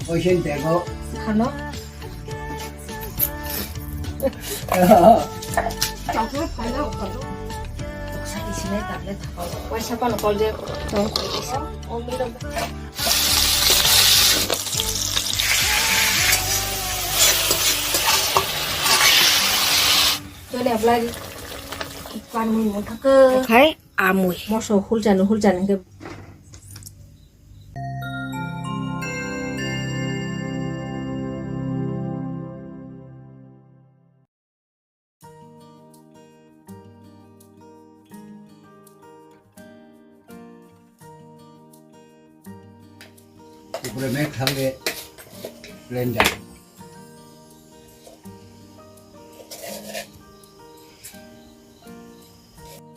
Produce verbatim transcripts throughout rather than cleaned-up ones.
Oisin dego. Hano. Chakle phaina ukadu. Uksa isinai tablet thapa. Waisa pano kol je. Isa. Tole ablai. Ipan mui mutake. Khai amui. Moso huljan huljan ke. Upre mek thangke lenjak.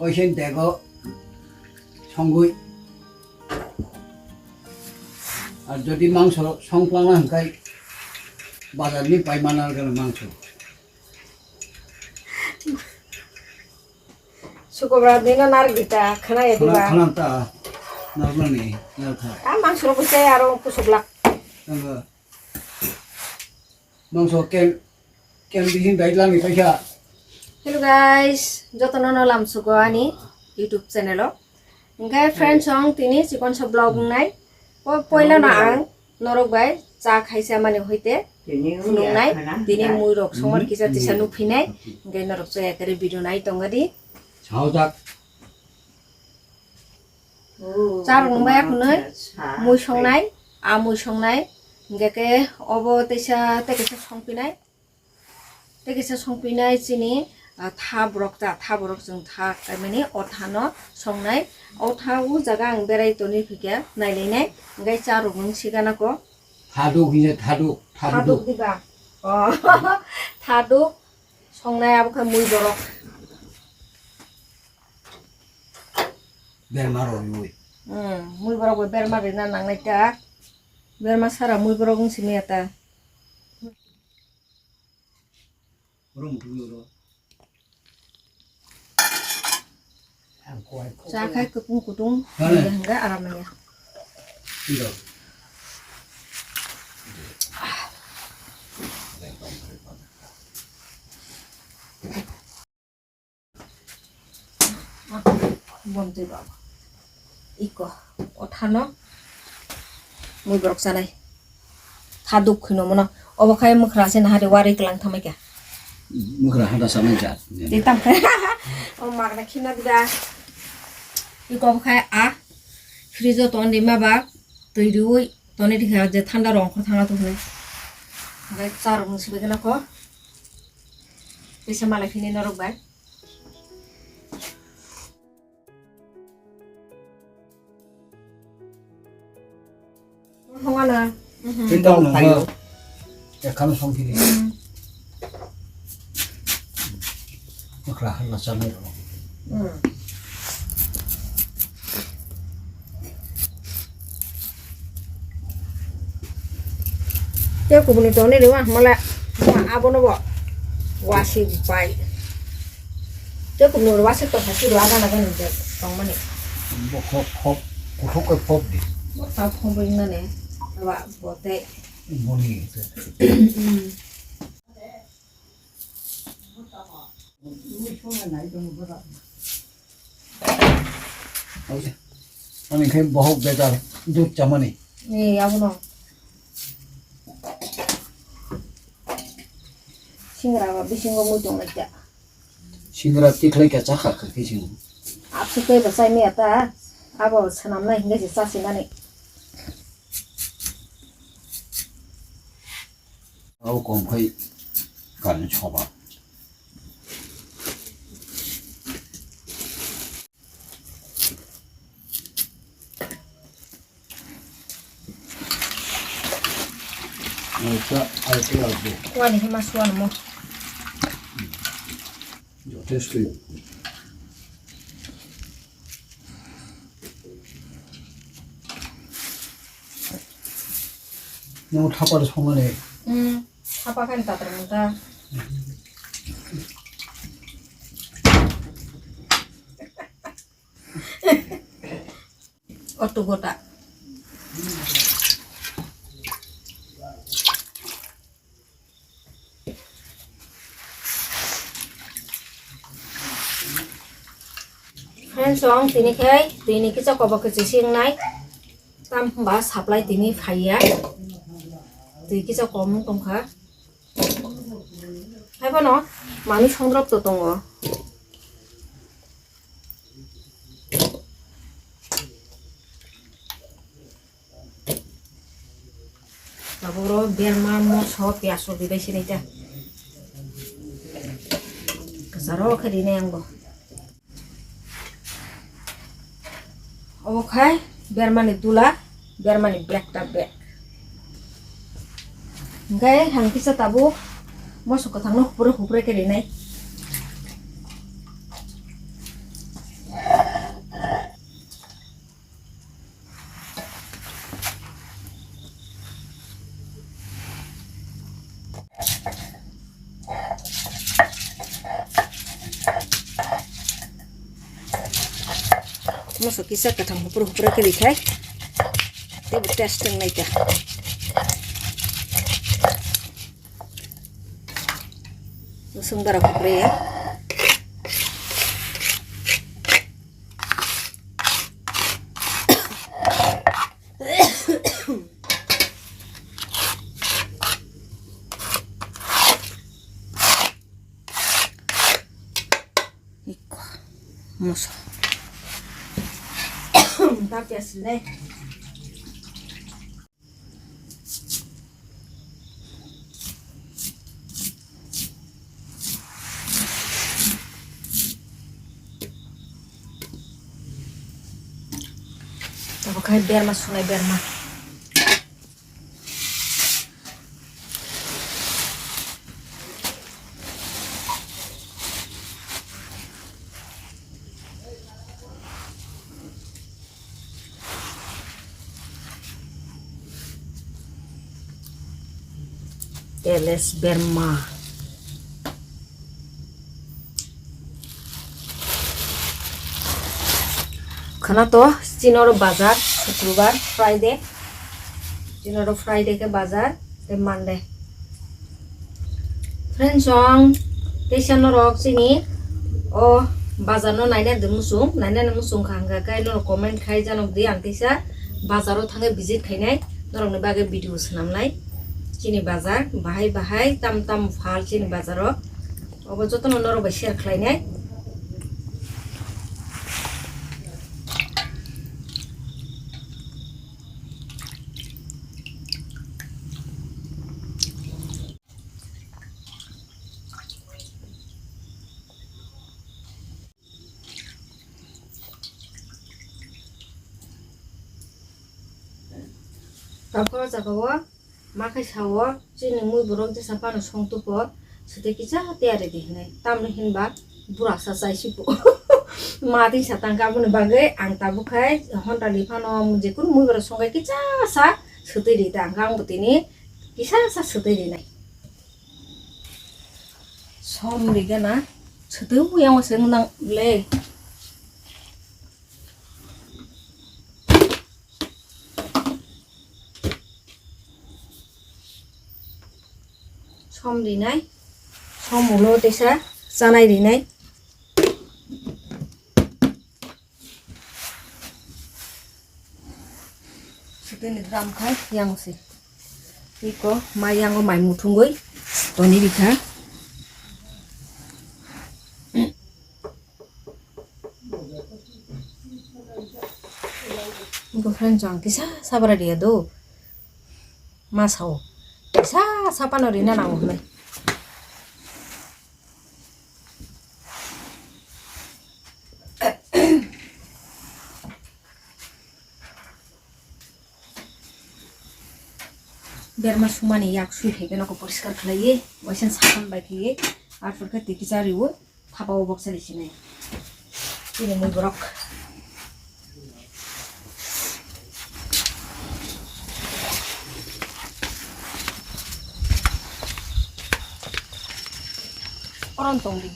Oisin dego songwi. Ar jodi mangso songplangna hwnkhe bazarni paimana gwnang mangso. Sukobra dino nar gita khana ya diba? Khana ta nar mani nar kha. A mangso rok se aro kusuk lak. Tanga. Mangso ken, ken bihin dai lami paisa. Hello guys, jotono no lam sugo ani YouTube channel o. Hingke friends song tini chikon sa vlog wngnai. Po-, poila no ang norok bai cha khaisa mani hoite phunuknai. Tini mui rok somor kisa tisa nuphinai. Hingke norok chaya kari video nai tonga di. Saujak. Cha rok nungbai akhunoi mui songnai, a mui songnai, hingke ke obo teisa, tei kaisa songpinai, tei kaisa songpinai chini, ah, tha borok ta, tha borok chwng tha kaimani o thano songnai, o tha o jaga ang berai toni phikhe nailainai, hingke cha rok nung sigana ko. Thaduk hingke thaduk, thaduk. Thaduk diba? Oh, thaduk songnai abo khe mui borok. Berma rw-, rwi. Hmm, mui borok bo berma rina nangnai ta. Berma sara mui borok wng simi ya ta. Cha khai kupung kutung. Hale. Hingga, hingga aram ya. Iya. Bomtwi baba. Iko, o thano mui borok chanai. Tha duk khwino mono. Obo khai mwkhra se nahari wari klang thamai kha. Mwkhra hada samai ja. Tei tam khai. O magna khina dida. Iko obo khai a fridge o ton di ma ba twi riui toni dikha je thanda rong khor thanga to hwnwi. Obo charwk nung sibai kheno kho. Tisa malai phini norok bai. Hongana. Tei tong nang ba. Ekhano songphili. Makra hala chanai rok. Tei kubuni tongni rewa mala abono bo wasi bai. Tei kubuni wasi tong hasi rwa gana gani je tongmani. Bo khop khop kuthok ke khop di. Bo khop khop bai nane wa bo tei. Boni. Ani khe bohok bejar dud chamani. Ni abono. Singra ba bisingo mui tong lai ta. Singra tikhlai khe chakha khe sing. Apsu tei ba chai maya ta. Abo swnam nai hinga se chasi nani. Abo kom khai kani choba. Aita, aita, aita. Kuani hima suan mo. Jotesto. Nung thapar songmani. Hmm, thapa khan tatar mungta. Otu gota. Friends, ang tini khai tini kisa kobo kisi singnai. Tam ba supply tini phaiya. Twi kisa kom tongkha. Haiphano manwi songdrop to tongo. Taboro berma moso piyaj rok dibai sinai ta. Kasaro khe rinai ang bo. Obo khai bermani dula, bermani bag ta bag. Hingke ang kisa tabuk moso kwthangno hupre hupre khe rinai. Moso kisa kwthang hupre hupre khe rikhai. Tei bo taste wngnai ta. Usung bara hupre ya. Iko. Moso. Tapya sile. Tabuk khai berma sunai berma. Teles berma. Khana to chini oro bazar, Shukrobar, Friday. Chini oro Friday khe bazar, tei Monday. Friends, ang teisa norok chini o bazar no naina de musung, naina de musung kha hwnkha khe norok comment khai janok di, ang teisa bazar o thangwi visit khainai, norok ni bagwi video swnamnai. Chini bazar bahai bahai tam tam phal chini bazar o, obo jotono norok bai share khlainai. Tabukhe o jaga o ma khe sa o, chini mui borok jesa phano song tupo, swtwi kisa tiyari di hinwi. Tamni hinba bura sa chai si po. Ma twi sa tang khe aboni bagwi ang tabuk khai honta li phano jekunu mui borok song khe kisa sa swtwi ri ta, ang bo tini kisa sa swtwi rinai. Som rigana, swtwi yang se nang le. Som rinai, som ulo teisa chanai rinai. Sutini drum khai yang se. Iko mai yango mai muthungoi toni bikha. Iko friend jang kisa sabra dia do. Ma sao. Kisa sapano rina nango hwnwi. Berma sumani yak sui hai khe nokho poriskar khlaiwi, waisa sapan bai khe, arpor khe twi kisa riwi, thapa o boksa ri sinai. Chini mui borok. Oron tong di.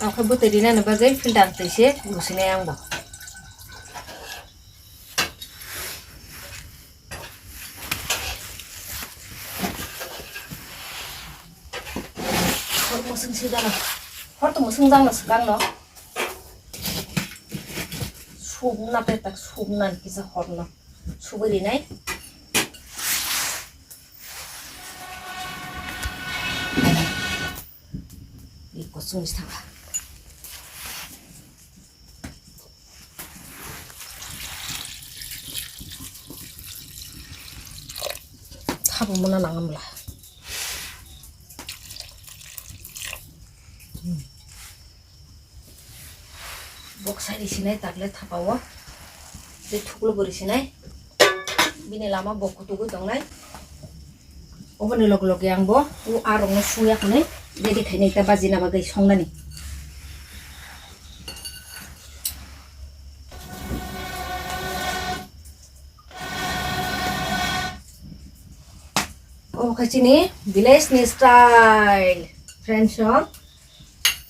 Ang khe bwtwi rinani bagwi filter twi se gusinai ang bo. Hor mwswng se jana. Hor to mwswng jang no swkang no. Subna petak subna kisa hor no. Subui rinai. Ri kosong se thangkha. Thabo mona nang amla. Bok sai risinai takle thapao. Tei thuklo bo risinai. Bini lama bo kutugwi tongnai. Oboni log loge ang bo o arokno suya khwnwi ready khainai ta bajina bagwi songnani. Obo khe chini village ni style, friends, o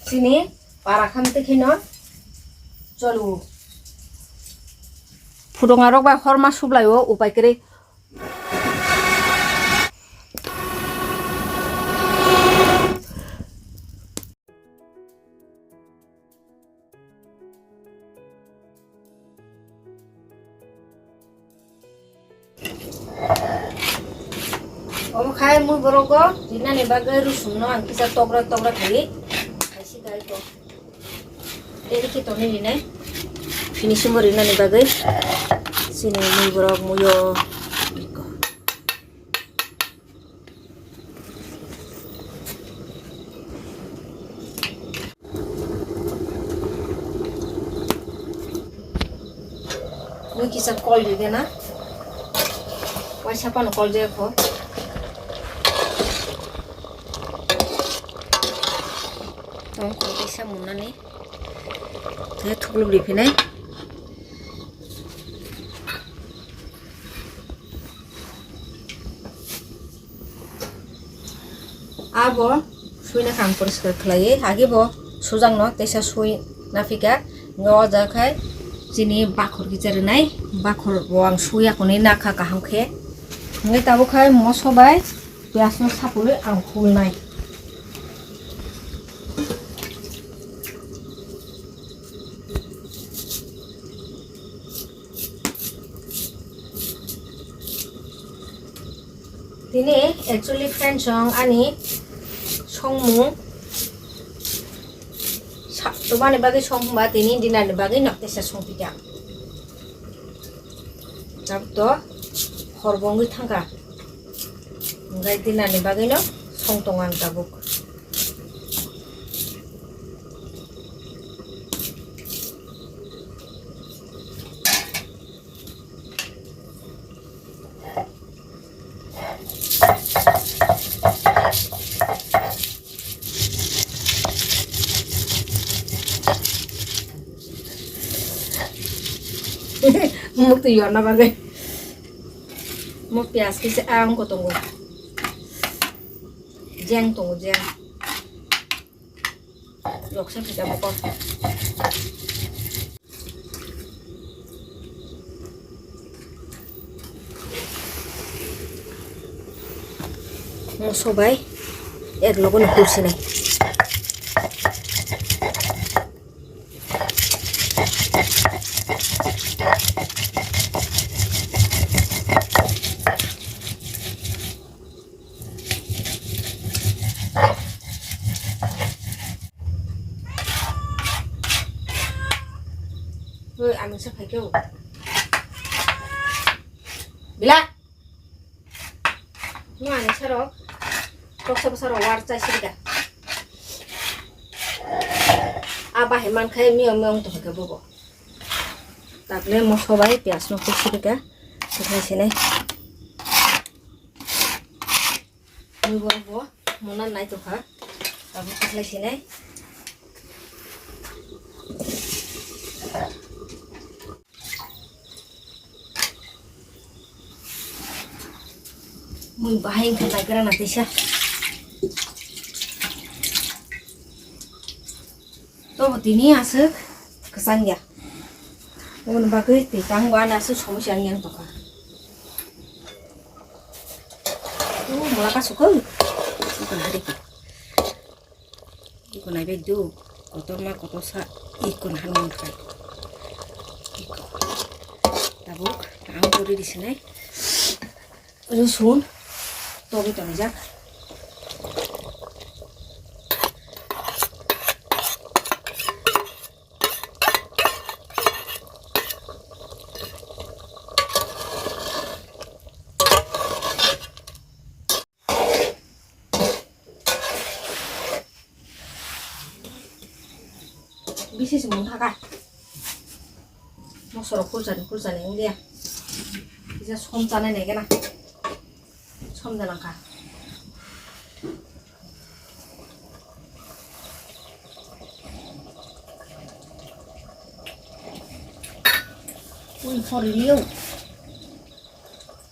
chini para khamte kheno cholo. Phudung arok bai horma sublai o upai kwrwi. Omo khai mui borok o rinani bagwi rusum no ang kisa tokra tokra khai khaisi khai to. Tei khe tongni rinai finishing o rinani bagwi chini mui borok muio. Mui kisa kol ri de na. Waisa pano kol je kho. Tong kol kaisa munani. Te thuklub ri phinai. Abo suina kang poriskar khlaiwi, agi bo sujak no teisa sui naphika. Ngo ja khai chini bakhor kisa rwnai, bakhor bo ang suya khwnwi nakha kaham khe. Hwnwi tabuk khai moso bai piyaj no sapului ang hulnai. Tini actually friends, ang ani songmung sa-, tomani bagwi song hwnba tini dinner ni bagwi no tesa song pika. Tabuk to hor bo wngwi thangkha. Hwnkhe dinner ni bagwi no song tongo ang tabuk. Muk twi yorna bagwi. Mo piyaj kisa ang ko tongo. Jeng tongo, jeng. Loksa pita bokol. Mo sobai ek logo no hulsinai. Oi, ang sa phai khe. Bila. Mo ani sarok. Toksa bwsa rok war chai sirika. Aba he man khai miyong miyong to khe bobo. Takle mo sobai piyaj no khe sirika. Thai sinai. Mui borok bo mona nai tongkha. Tabuk khlai sinai. Mui bahai wngkha naigra na teisa. Tobo tini aswk kwchang ya. Oboni bagwi twi tang bo ani aswk somosya wng yang tongkha. O mula kasuk khe. Bukan hari. Iko naibe do, kotorma kotorsa iko nahani mangkha. Iko. Tabuk ang puri di sinai. Rusun. Tobi tonijak. Bisi se mung thaka. Mosoro khulchani khulchani wngya. Kisa som chanai nai gana. Som janang kha. Ui, hori liyo.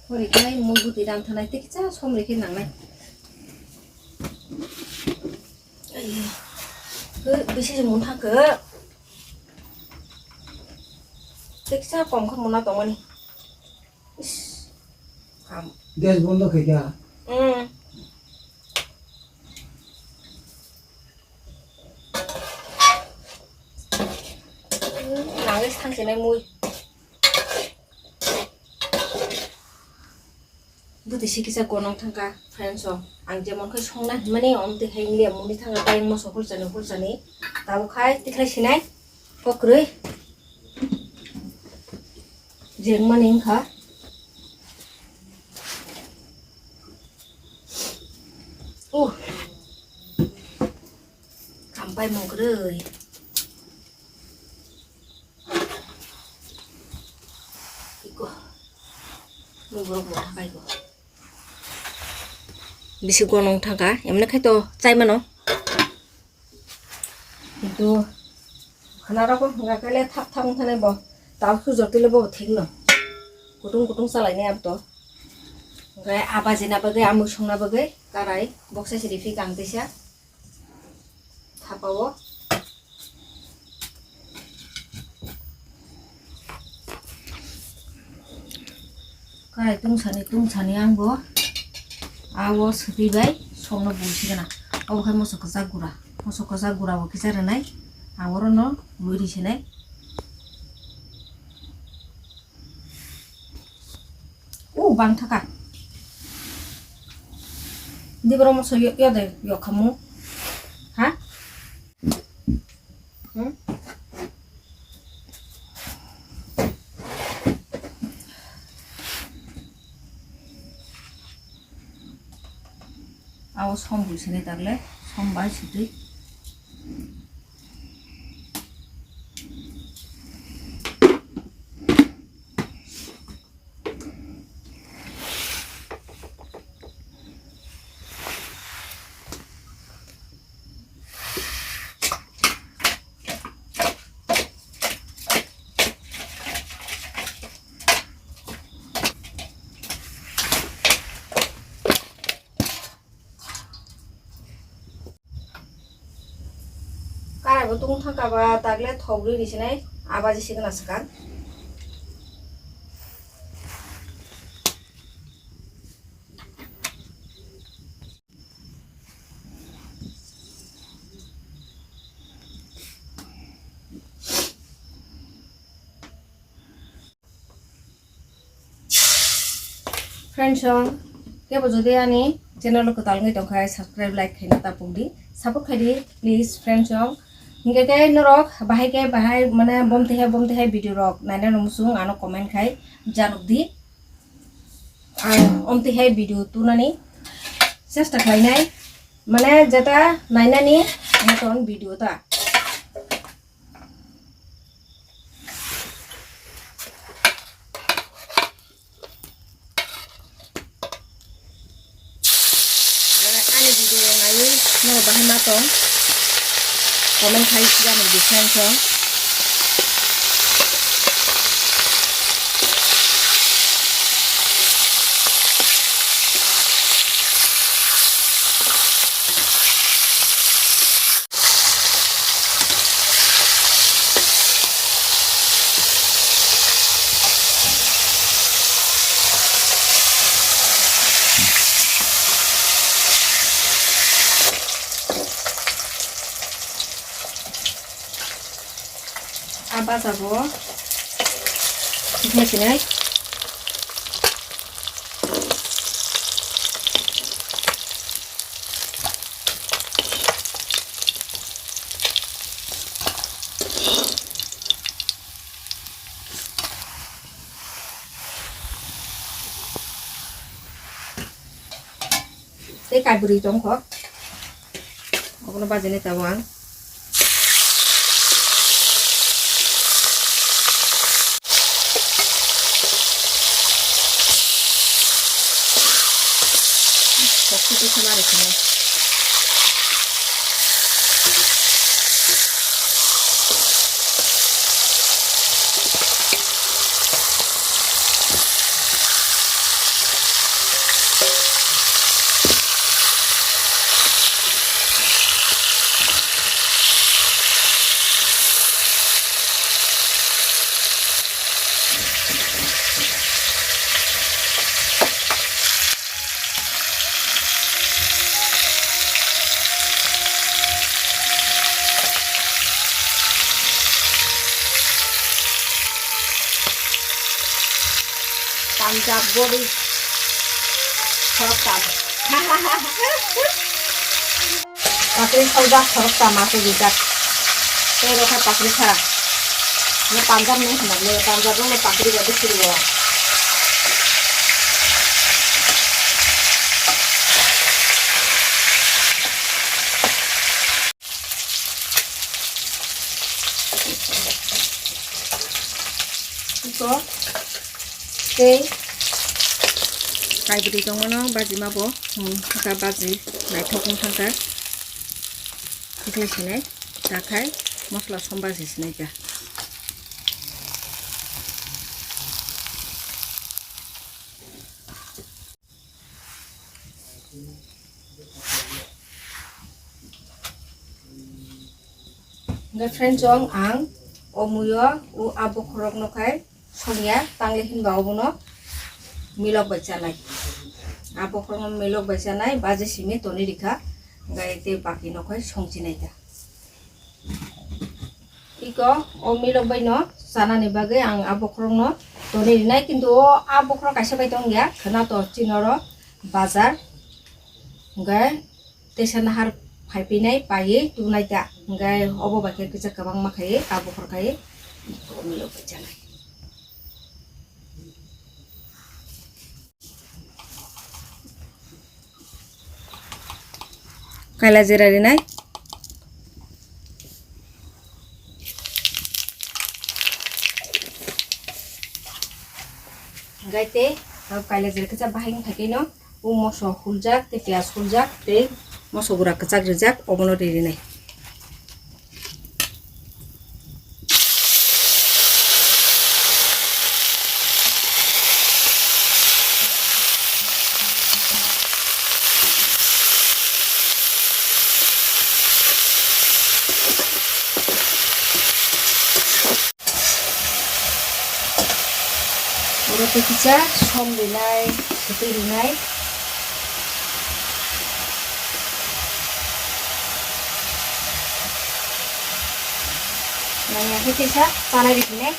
Hori khai mui bwtwi rang thanai tei kisa som rikhe nangnai. Ai, bisi se mung thangkhe. Tei kisa kom khe muna tongmani. Is, kam. Gas bondo khai kha? Hmm. Nangis thangsinai mui. Bwtwi se kisa gonong thangkha, friends o. Ang jemon khe songna hinmani, omtwi hai wngya, muni thangkha, tai moso hulchani, hulchani. Tabuk khai, tikhlai sinai, kokrwi. Jengmani wngkha. Uh. Kampai mung kwrwi. Iko. Mung borok mung thakai ko. Bisi gonong thangkha, emne khai to chai mano. Kintu khana rok hwnga khe le thap thap wng thani bo. Tao su jotile bo thik no. Kutung kutung chalai ne abto. Hwnga abaji na bagwi, amui song na bagwi karai boksa siri phi kang tisa. Thapa o. Karai tungsani, tungsani ang bo. Abo swtwi bai somno bui sigana. Obo khai moso kwchak gura. Moso kwchak gura bo kisa rwnai. Ang oro no bui ri sinai. O bang thaka. Di boro moso yo, yo de yo khamu. Ha? Hmm? Aw som bui sini tagle, som bai sitwi. Karai bo tung thang kaba tagle thok rwi ni sinai abaji signa swkang. Friends song, kebo jodi ani channel o kwtal wngwi tongkha, subscribe, like khaina ta pungdi, support khaidi please friends song. Hinkhe khe norok bahai khe bahai mane bomtwi hai bomtwi hai video rok naina nung muchung ano comment khai janukdi. Ang omtwi hai video tunani chesta khlainai, mane jeta nainani moton video ta. Ani video Ai, no bahai ma tong. Comment khai siya ni difference o. A baja bo thikna sinai. Tei kaibwrwi tongkho. Obono bajinai tabuk ang. Kok kutu khema rw sini. Punjab body. Khoroktham. Pakri soljak khoroktham aswk rijak. Tei rokha pakri kha. Ni Punjab ni hwnba le, Punjab rok no pakri bai bisi rio. Iko tei kaibwrwi tongmano baji ma bo, hmm, thangkha baji naithok wng thangkha. Tikhlai sinai takhai mosla som baji sinai kha. Hwnkhe friends, chwng ang o muiyo o a bokhorokno khai songya, tangli hinba obono milok bai chanai. A bokhorokno milok bai chanai, baji simi tonwi rikha, hwnkhe tei bakino khai songchinai ta. Iko o milok bai no chanani bagwi ang a bokhorok no tonwi rinai, kintu o a bokhorok kaisa bai tong ya, khwna to chini oro bazar, hwnkhe teisa nahar phai pinai paiwi tunai ta, hwnkhe obo bai khe kisa kwbangma khaiwi a bokhorok khai o milok bai chanai. Kaila jera rinai. Hwnkhe tei kaila jera kisa bahai wng thai khe no o moso huljak tei piyaj huljak tei moso gura kwchak rijak obono ri rinai. Oro tei kisa som rinai, sotwi rinai. Nangya khe kisa chanai ri sini.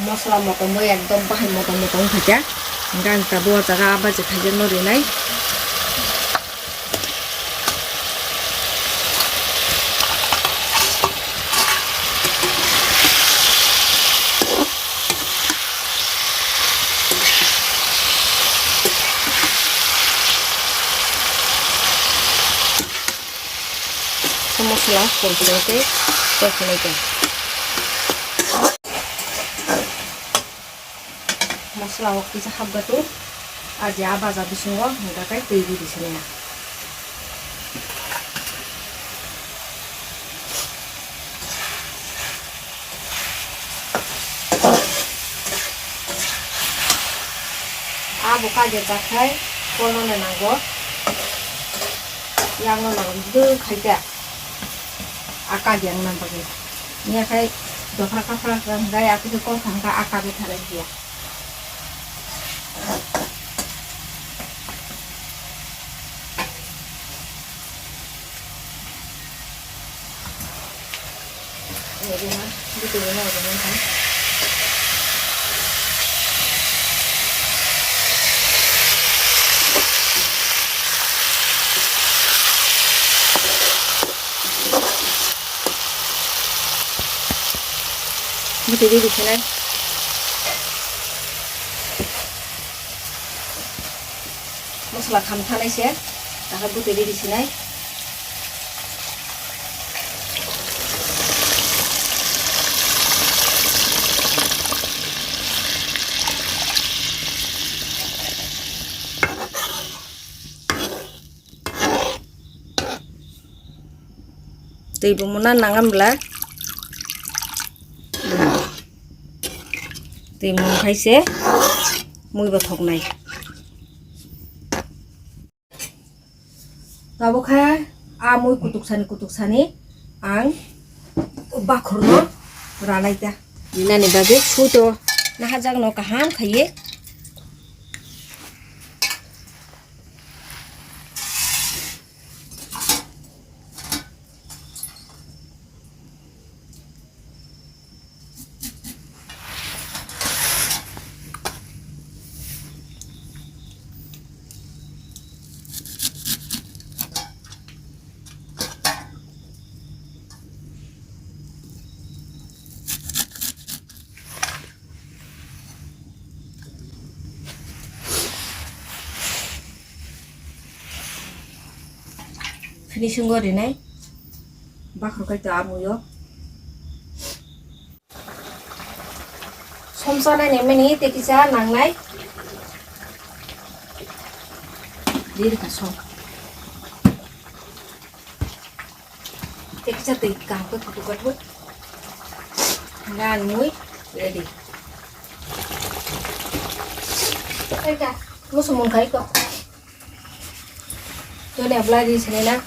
Mosla motom bo ekdom bahai motom motom wngkha khe. Hingkhe ang tabuk o jaga abaji khaijakno rinai. Mosla kolkolo tei kolkolo tei. Mosla o kisa hapgato, aji a baja bisingo hingka khe twi riri sini. Abo kage jakhai kolno nango, yangno nango, dui khaita. Aka geng nang bagwi. Nya khai dophra kaphra kang gai aku ke kol thang ka aka be tharai dia. Bwtwi riri sinai. Mosla kham thanai se, dakhai bwtwi riri sinai. Twi bo mona nangam bla. Twi mung khai se mui bo thoknai. Tabuk khe a mui kutuk sani kutuk sani ang bakhorno ranai ta. Rinani bagwi suto nahajak no kaham khaiye. Finishing o rinai bakhorkai to amui o. Som chanai ni mani tei kisa nangnai. Riri ka som. Tei kisa twi kaham khe kutuk khe thwi. Ngan mui ready. Tei ka musu mun khai ko. Toni apply di sini na.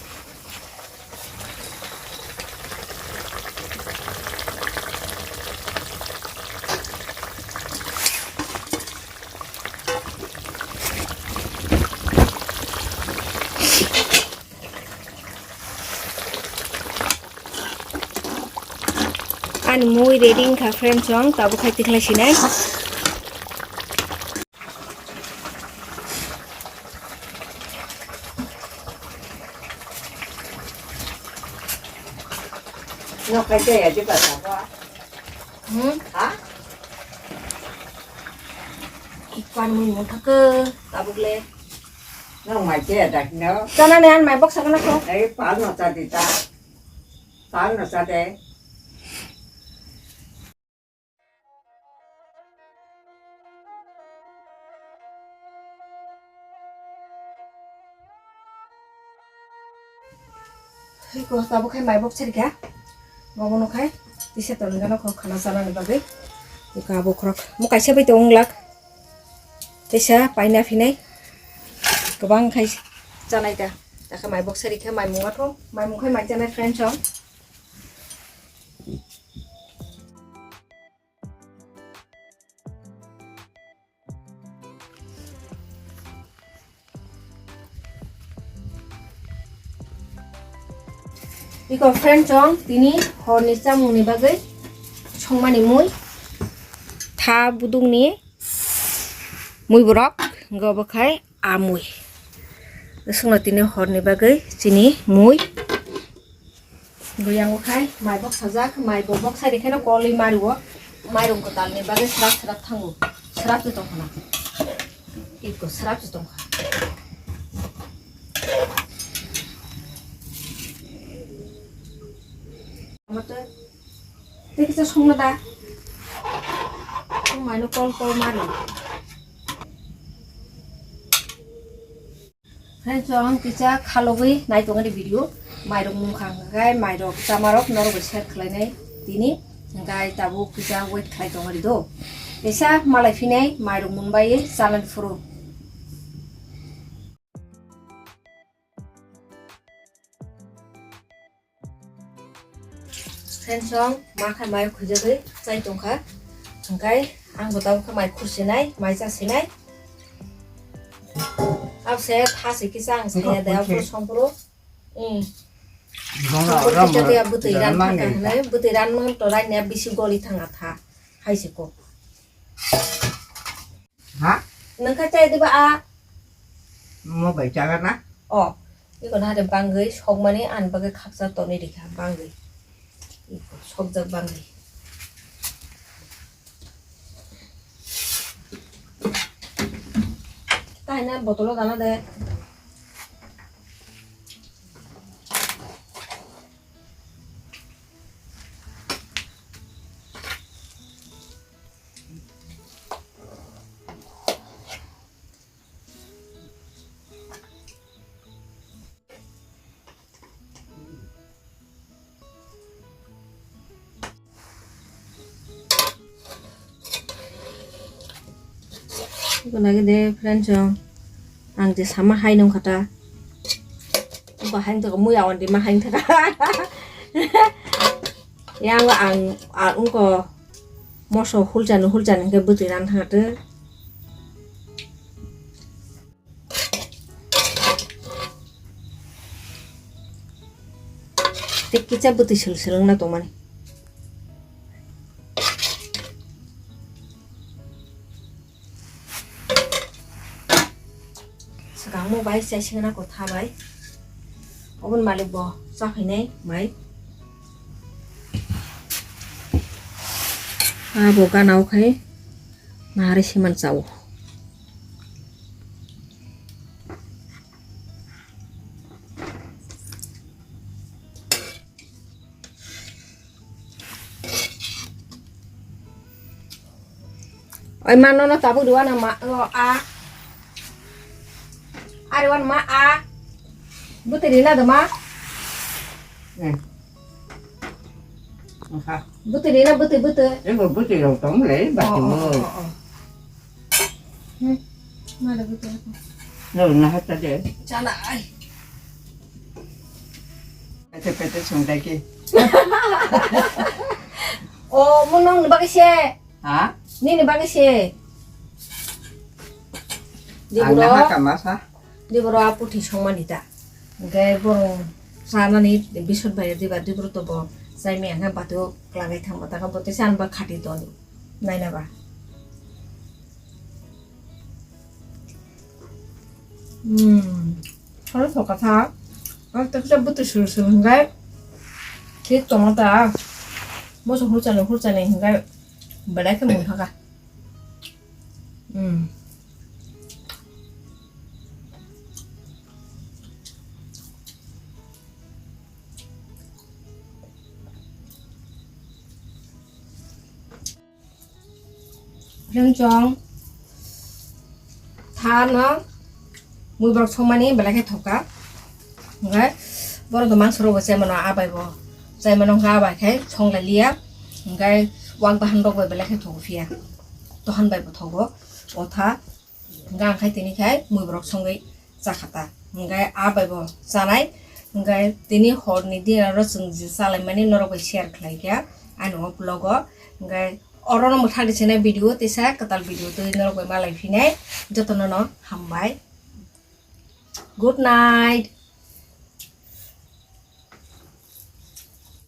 Ani mui ready wngkha friends, chwng tabuk khai tikhlai sinai. Nok khai chaya di ba sabo. Hmm? Ha? Ikwan mui mung thakhe tabuk le. Nok mai chaya dak no. Chana ne an mai bok sakana ko. Ei pal no cha di ta. Pal no cha de. Iko tabuk khai mai bok chari kha. Bobo no khai tisa tolingano kho khana chana ni bagwi. Iko abo khorok mo kaisa bai tong lak. Tisa paina phinai. Kwbang khai chanai ta. Takha mai bok chari kha mai mung atho. Mai mung khai mai chanai friend chong. Iko friend chong tini horni chamungni bagwi songmani mui tha budungni mui borok go bwkhai amui. Songno tini horni bagwi chini mui. Goyango khai mai bok sajak, mai bo bok sari kheno kolwi mario. Mairung kwtalni bagwi srap srap thango. Srap se tongkhana. Iko srap se tongkha. Tei kisa songna da. Song maino kol kol mari. Friends, ang kisa khalogwi nai tongani video. Mairok mungkha hwnkhe mairok chamarok norok bai share khlainai tini. Hwnkhe tabuk kisa wait khlai tongani do. Kisa malai phinai mairok munbai chalani phuru. Friends, ang ma kha mai khujagwi chai tongkha. Hwnkhe ang bo tabuk kha mai khursinai, mai chasinai. Abse thasi kisa ang saya de, abse songphuru. Hmm. Songphuru kisa de bwtwi ran thangkha hwnwi, bwtwi ran mang to rai ne bisi goli thanga tha. Hai se ko. Ha? Nang kha chai diba a? Mo bai chaga na? O, iko na de bangwi sokmani ani bagwi khaksa tonwi rikha bangwi. Iko sokjak bangwi. Tahina botolo dana de. Guna gede friends, ang je sama hai nung kata. Bahai nung mui awan di mahai nung kata. Yang ang, ang ungko moso hulchan hulchan hingke bwtwi ran thangate. Tei kisa bwtwi swlwng swlwng na tongmani. Swkangmo bai chai singna kotha bai. Oboni malik bo chaphainai bai. Abo gana o khai nahari siman chao. Oi ma, nono tabuk riwa na ma, o, a. Ari wan ma a. Bwtwi rina da ma. Eh. Aha. Bwtwi rina, bwtwi, bwtwi. Ebo bwtwi rok tong le, bati mo. O, o, o, o. Hmm. Ma da bwtwi. No, na hata de. Chala ai. Pete pete songdai ke. O, mo nong ni bagwi se. Ha? Nini bagwi se. Ang na haka masa. Diboro a puthi songmani ta. Hingke borong chanani bisot bai diba diboro to bo chai maya hingke bati o klangai thangma ta, bo tesa anba khati ton naina ba. Hmm. Horo thoka tha. Ang teksa bwtwi suru suru hingke thik tongo ta. Moso hurchani hurchani hingke belai khe mungkha kha. Hmm. Jeng chong tha no mui borok songmani belai khe thoka. Hingke borok do mangso rogo chai mano, a bai bo chai mano, hingke a bai khe song lai liya. Hingke wak bahan rok bai belai khe thogo phiya, tohan bai bo thogo o tha. Hingke ang khai tini khai mui borok songwi chakha ta. Hingke a bai bo chanai. Hingke tini hor ni din aro chwng je chalai mani norok bai share khlai kha ani o vlog o. Hingke oro no mwthang ri sinai video, tesa kwtal video twi norok bai malai phinai. Jotono no hambai. Good night.